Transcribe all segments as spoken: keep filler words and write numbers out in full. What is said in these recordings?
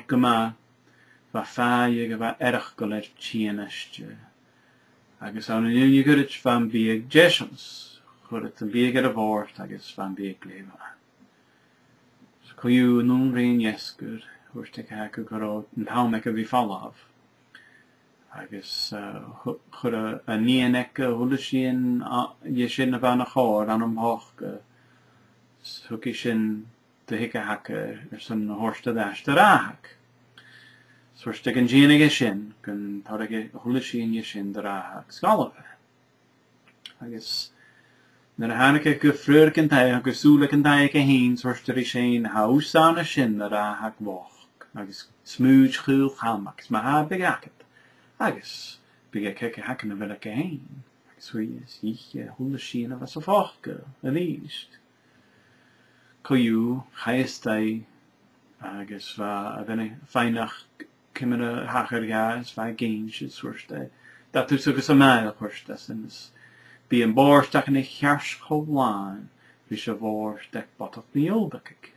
gu math, bha fàileadh a bha eireachdail air tighinn aiste. Agus ann an ùine ghoirid bha am biadh deiseil, chuir iad am biadh air a' bhòrd agus bha am biadh glè mhath. Co-dhiù, an aon rud an-dràsta, thuirt aige gun robh an t-àm aige a bhith a' falbh. Agus, eh, chu-, chuir a, an nighean aige a h-uile sìon a, dheth sin a bha na chòir ann am poca, 's thug i sin do Thig a Thaca airson a thoirt air ais do Ràthag. 'S thuirt e gun dèanadh e sin, gun toireadh e a h-uile sìon dheth sin do Ràthag 's dh'fhalbh e. Agus nuair a thàinig e gu frith-ionnsachaidh, gu sùil aig an taigh aige fhèin, 's thuirt e ris fhèin, "Tha thusa an sin, a Ràthag bhochd, agus smùid chaol-cham, agus ma tha biadh agad, agus bidh aig Thig a Thaca na bheil aige fhèin." Agus shuidh e 's dh'ith e a h-uile sìon a bha sa phoca a-rithist. Co-dhiù, chaidh e a-staigh, agus bha a' bhean a' faighneachd ciamar a thachair dha, is bha i ag innse, is thuirt e, "Dè tha thusa agus am màthair?" thuirt esan, "Is bidh am bòrd againn a cheart cho làn ris a' bhòrd aig Bodach na Eòldaig."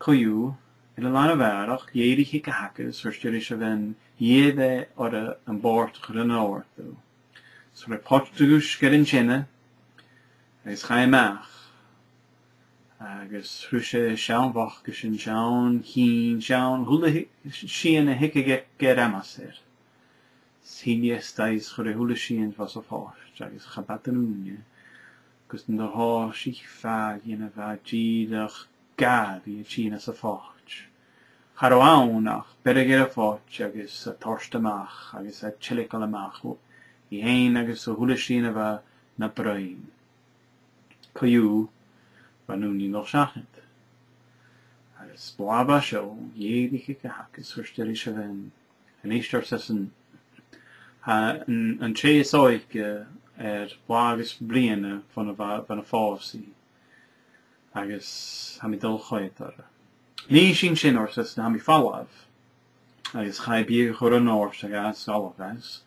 Co-dhiù, air an làrna-mhàireach, dh'èirich Thig a Thaca is thuirt e ris a' bhean, dh'fhaodadh e oirre am bòrd a chur an òrdugh. 'S chuir e poit de dh'uisge air an teine, agus chaidh e a-mach. Agus shroich e seann bhoc is an seann chinn, seann, a h-uile hi-, sìon a thigeadh aige air amas air. 'S thill e a-staigh is chuir e a h-uile sìon fo sa phoit, agus cha b' fhada an ùine gus an do thòisich fàilidhean a bha dìreach gàbhaidh a' tighinn às a' phoit. Cha robh ann ach beireadh air a' phoit agus a toirt a-mach agus a tilgeil a-mach i fhèin agus a h-uile sìon a bha na broinn. Co-dhiù, bha an ùine a' dol seachad. Agus bha e seo, dh'èirich Thig a Thaca is thuirt e ris a' bhean, "A-nis," ars esan, "tha an, an tè as òige air blàth agus bliadhna bhon a bha, bhon a phòs i. Agus tha mi a' dol a choimhead oirre." "Nì sinn sin," ars esan, "tha mi a' falbh." Agus chaidh biadh a chur an òrdugh dha 's dh'fhalbh e.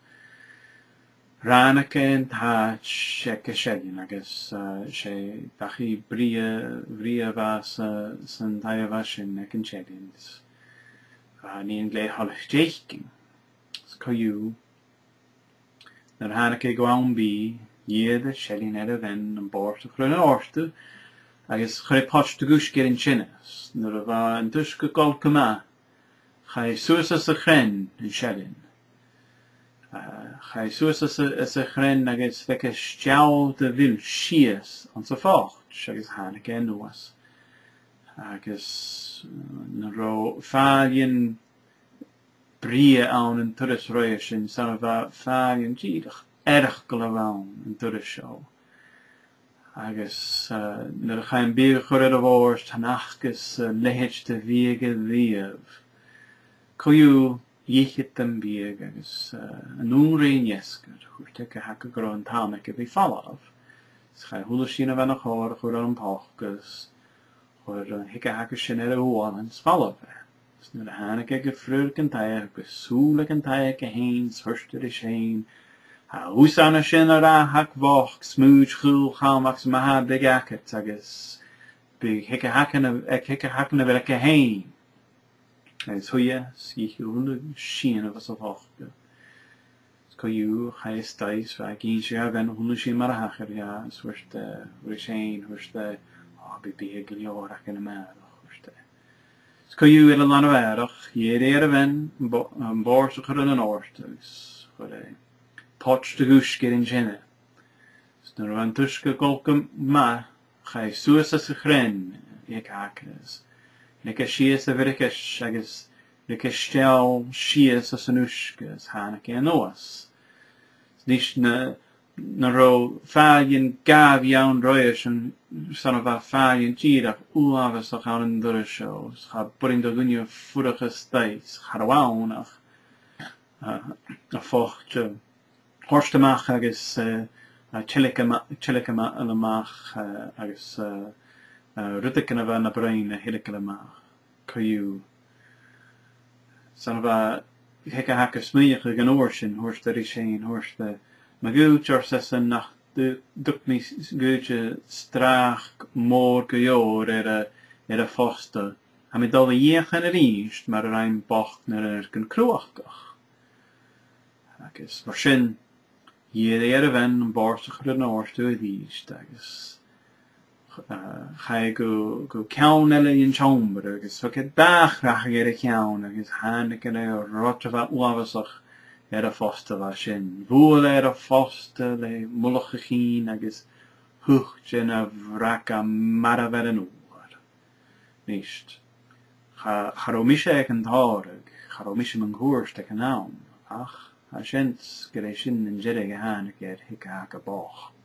Ràinig e an t-àite aig an t-seillean agus, eh, 's e dachaigh brèagha, brèagha a bha sa, san taigh a bha sin aig an t-seillean. Bha an nighean glè thoilichte fhaicinn. Is co-dhiù, nuair a thàinig e gu àm bìdh, dh'iarr an seillean air a' bhean am bòrd a chur an òrdugh, agus chuir e poit de dh'uisge air an teine. Nuair a bha an t-uisge ag òl gu math, chaidh e suas às a' chrann, an seillean. Eh, chaidh e suas às a', às a' chrann agus leig e steall de mhil sìos anns a' phoit, agus thàinig e a-nuas. Agus, eh, nan robh fàilidhean brèagha ann an turas roimhe sin, 's ann a bha fàilidhean dìreach eireachdail a bh' ann an turas seo. Agus, eh, nuair a chaidh am biadh a chur air a' bhòrd, chan fhacas, eh, leithid de bhiadh a-riamh. Co-dhiù, dh'ith iad am biadh agus, eh, an aon rud an-dràsta, thuirt Thig a Thaca gun robh an t-àm aige a bhith a' falbh. Is chaidh a h-uile sìon a bha na chòir a chur ann am poca is chuir Thig a Thaca sin air a shualann is dh'fhalbh e. Is nuair a thàinig e gu frith-ionnsachaidh, gu sùil aig an taigh aige fhèin, 's thuirt e ris fhèin, "Tha thusa an sin, a Ràthag bhochd, smùid chaol-cham, agus ma tha biadh agad, agus bidh Thig a Thaca na, aig Thig a Thaca na bheil aige fhèin." Agus shuidh e, is dh'ith e a h-uile sìon a bha sa phoca. Is co-dhiù, chaidh e a-staigh, is bha e ag innse dha bhean a h-uile sìon mar a thachair dha, is thuirt e ris fhèin, thuirt e, "Ò, bidh biadh gu leòr againn a-màireach," thuirt e. Is co-dhiù, air an làrna-mhàireach, dh'iarr e air a' bhean am bò-, am bòrd a chur an òrdugh, is chuir e poit de dh'uisge air an teine. Is nuair a bha an t-uisge ag òl gu math, chaidh e suas às a' chrann, Thig a Thaca, is leig e sìos a bhiorachas agus leig e steall sìos às an uisge is thàinig e a-nuas. Is a-nis na, nan robh fàilidhean gàbhaidh ann roimhe sin, 's ann a bha fàilidhean dìreach uabhasach ann an turas seo, is cha b' urrainn do dhuine fuireach a-staigh, is cha robh ann ach, eh, a' phoit, eh, thoirt a-mach agus, eh, a' tilgeil a-ma-, tilgeil a-ma-, a-mach, eh, agus, eh, eh, rudeigin a bha na broinn a thilgeil a-mach. Co-dhiù, 's ann a bha Thig a Thaca a' smaoineachadh an uair sin, thuirt e ris fhèin, thuirt e, "Ma dh'fhaodte," ars esan, "nach tu-, tug mi s-, s-, dh'fhaodte stràc mòr gu leòr air a, air a' phosta tha mi a' dol a dh'fheuchainn a-rithist mar a rinn bochd na rionnagan cumhachdach. Agus mar sin, dh'iarr e air a' bhean am bàrr-sa a chur an-àirde a-rithist agus, eh, chaidh e gu, gu ceann eile dhen t-seòmar agus thug e dà chrathadh air a cheann agus thàinig e ri rudeigin uabhasach air a' phosta a bha sin. Bhuail e air a' phosta le mullach a chinn agus thuit e na bhraga marbh air an fhuar. A-nis, cha, cha robh mise aig an t-òraid, cha robh mise mun cuairt aig an àm, ach tha seans gur e sin an deireadh a thàinig air Thig a' Chaca Bochd.